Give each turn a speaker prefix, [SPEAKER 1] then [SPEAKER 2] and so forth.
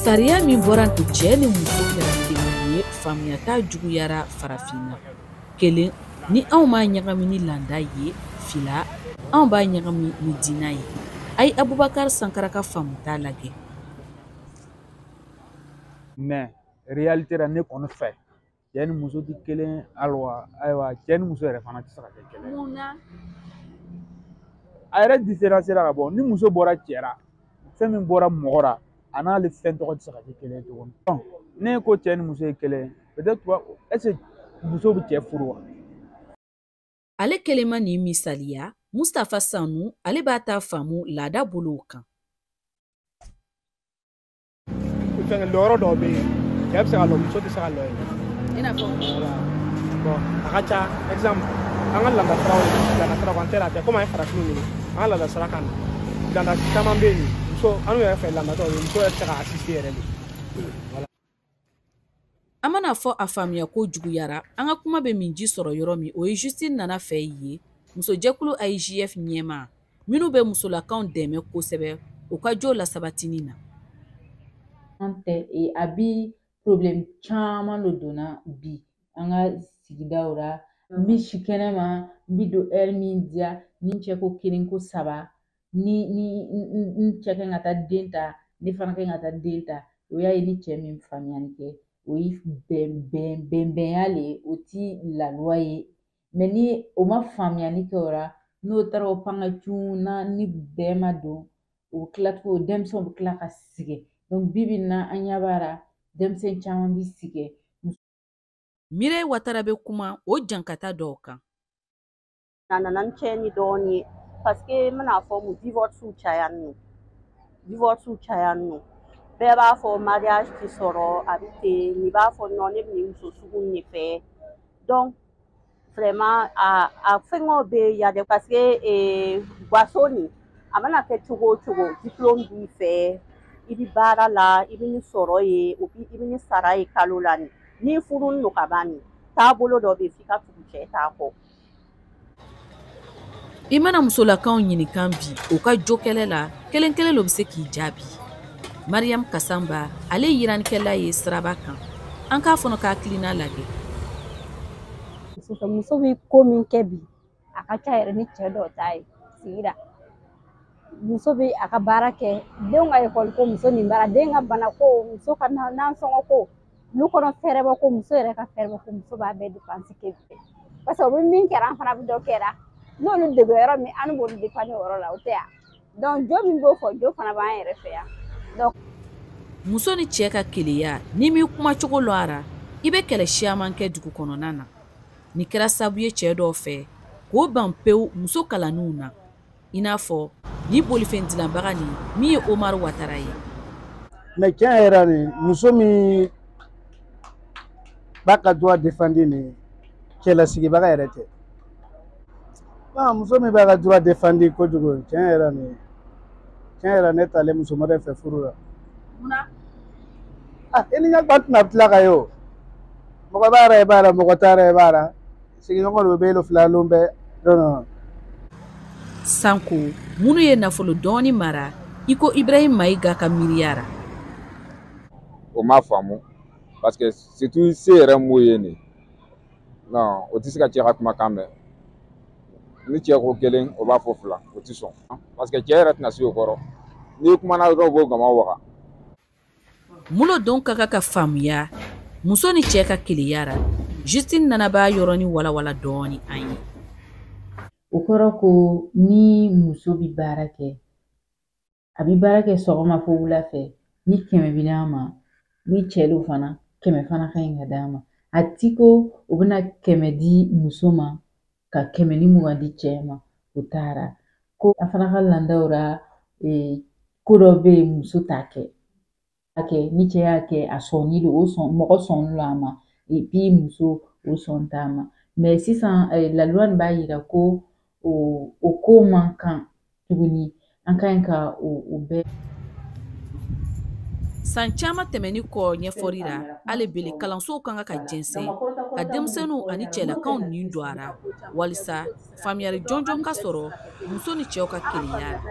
[SPEAKER 1] Sariya min bɔra ko cɛ ni muso kɛra kelen ye, faamuyata juguyara farafinna. Kelen, ni anw m'a ɲagami ni landa ye. Fila, anw b'a ɲagami ni diina ye. A ye Abubakar Sankara ka faamuta lajɛ.
[SPEAKER 2] Mais réalité la, ne kɔni fɛ, cɛ ni muso tɛ kelen. Ayiwa, cɛ ni muso yɛrɛ fana tɛ se ka kɛ kelen.
[SPEAKER 3] Mun na?
[SPEAKER 2] A yɛrɛ différence la ka bɔ ni muso bɔra cɛ la, fɛn min bɔra mɔgɔ la, a n'ale fɛn tɔgɔ tɛ se ka kɛ kelen ye tuguni. Ne ko cɛ ni muso ye kelen ye, peut-être, est ce que muso bɛ cɛ furu wa?
[SPEAKER 1] Ale kelen ma nin misaliya. Mustafa Sanu, ale b'a ta faamu laada bolow kan.
[SPEAKER 4] Fɛn lɔyɔrɔ dɔw bɛ yen, cɛ bɛ se ka lɔ, muso tɛ se ka lɔ yen.
[SPEAKER 3] I n'a fɔ?
[SPEAKER 4] Voilà, bon, a ka ca. Exemple, an ka laada siraw, laada siraw kan tɛ la tɛ, komi an ye farafinw ye, an ka laada sira kan, laada caman bɛ yen, muso, an yɛrɛ fɛ, laada dɔw bɛ yen, muso yɛrɛ tɛ se ka assister yɛrɛ de. Voilà.
[SPEAKER 1] An mana fɔ a faamuya ko juguyara, an ka kuma bɛ min ji sɔrɔ yɔrɔ min, o ye Justine Nana fɛ ye, musojɛkulu AIJF ɲɛmaa, minnu bɛ musolakaw dɛmɛ kosɛbɛ u ka jo lasabatini na.
[SPEAKER 5] An tɛ a bi problème caman de donna bi an ka sigidaw la. N bi si kɛnɛ ma, n bi don heure min diya ni n cɛ ko kelen ko saba, ni n cɛ kan ka taa den ta, ne fana kan ka taa den ta. O y'a ye, ni cɛ min faamuyali kɛ, o ye bɛn bɛn bɛnbɛnya le ye, o ti la loi ye. Mais ni o ma faamuyali kɛ o la, n'o taara o pan ka cun na, ni bɛn ma don, o bɛ kila tugun, denmisɛnw bɛ tila ka sigi. Donc bi bi in na, an ɲɛ b'a la, denmisɛn caman bi sigi.
[SPEAKER 1] Mireille Watara bɛ kuma o jankata dɔw kan.
[SPEAKER 6] A nana ni tiɲɛni dɔɔni ye, parce que n bɛna fɔ mun, divorce caya nɔ, divorce caya nɔ. Bɛɛ b'a fɔ mariage ti sɔrɔ, a bɛ ten, nin b'a fɔ non, ne bɛ nin muso sugu in de fɛ. Donc vraiment, a fɛngɛw bɛ yan dɛ, parce que gaso nin, a mana kɛ cogo o cogo, diplôme b'i fɛ, i bɛ baara la, i bɛ ni sɔrɔ ye, o bi i bɛ ni sara ye kalo la. Nin n'i furu don ka ban, nin taabolo dɔ bɛ yen f'i ka tugu cɛ t'a kɔ.
[SPEAKER 1] I mana musolakaw ɲininka bi u ka jo kɛlɛ la, kelen kelen lo bɛ se k'i jaabi. Mariam Kasanba, ale ye yiranikɛla ye siraba kan. An k'a fɔnɔ ka hakilina lajɛ.
[SPEAKER 3] Muso bɛ ko min kɛ bi, a ka ca yɛrɛ ni cɛ dɔw ta ye sigida. Muso bɛ a ka baara kɛ, denw ka ekɔli ko, muso nin baara, den ka bana ko, muso ka nansɔngɔ ko, lu kɔnɔ fɛɛrɛbɔ ko, muso yɛrɛ ka fɛɛrɛbɔ ko, muso b'a bɛɛ dépense kɛ bi. Parce que o bɛ min kɛra, an fana bɛ dɔ kɛra n'olu degun yɔrɔ min, an b'olu dépanner o yɔrɔ la, o tɛ yan. Donc jo min b'o fɔ, jo fana b'an yɛrɛ fɛ yan. Donc
[SPEAKER 1] muso ni cɛ ka keleya, n'i m'i kumacogo lɔn a ra, i bɛ kɛlɛ siyaman kɛ dugu kɔnɔna na. Nin kɛra sababu ye cɛ dɔw fɛ k'o ban pewu muso kalanniw na, i n'a fɔ ni bolifɛn dilanbaga nin min ye Omar Watara ye.
[SPEAKER 7] Mais tiɲɛ yɛrɛ, nin muso min b'a ka droit défendre, nin cɛlasigibaga yɛrɛ tɛ. Muso min b'a ka droit défendre kojugu, tiɲɛ yɛrɛ, nin tiɲɛ yɛrɛ, ne t'ale muso wɛrɛ fɛ furu la.
[SPEAKER 3] Munna?
[SPEAKER 7] Ah, i ni ɲɛgba tɛna tila ka ye o. Mɔgɔ b'a la, i b'a la, mɔgɔ t'a la, i b'a la. Sigiɲɔgɔn dɔ bɛ yen, fila lon bɛɛ, non non.
[SPEAKER 1] Sanko minnu ye nafolo dɔɔni mara, i ko Ibrahim Mayiga ka miiriya ra.
[SPEAKER 8] O m'a faamu, parce que surtout se yɛrɛ m'o ye nin, non, o tɛ se ka cɛ ka kumakan mɛn. Ni cɛ ko kelen, o b'a fɔ fila, o tɛ sɔn, parce que cɛ yɛrɛ tɛna se o kɔrɔ. N'i kumana dɔrɔn, o b'o gama waga.
[SPEAKER 1] Mulo ka kan ka faamuya muso ni cɛ ka keleya ra. Justine Nana b'a yɔrɔnin walawala dɔɔni an ye.
[SPEAKER 5] O kɔrɔ ko ni muso bɛ baara kɛ, a bɛ baara kɛ sɔgɔma fo wula fɛ, ni 100 bɛ d'a ma, ni cɛ don fana, 100 fana ka ɲi ka d'a ma. A ti ko o bɛna 100 di muso ma ka 120 di cɛ ma, o taara. Ko a fana ka laadaw la, ko dɔ bɛ yen, muso t'a kɛ. A kɛ ni cɛ y'a kɛ, a sɔnni don, o sɔn mɔgɔ sɔnni don a ma, et puis muso o sɔn t'a ma. Mais sisan, la loi nin b'a yira ko o ko man kan tuguni, an ka ɲi ka o bɛɛ.
[SPEAKER 1] San caman tɛmɛni kɔ ɲɛfɔli la, hali bele kalansow kan ka jɛnsɛn ka denmisɛnninw ani cɛlakaw nin don a ra, walisa faamuyali jɔnjɔn ka sɔrɔ muso ni cɛw ka kelenya la.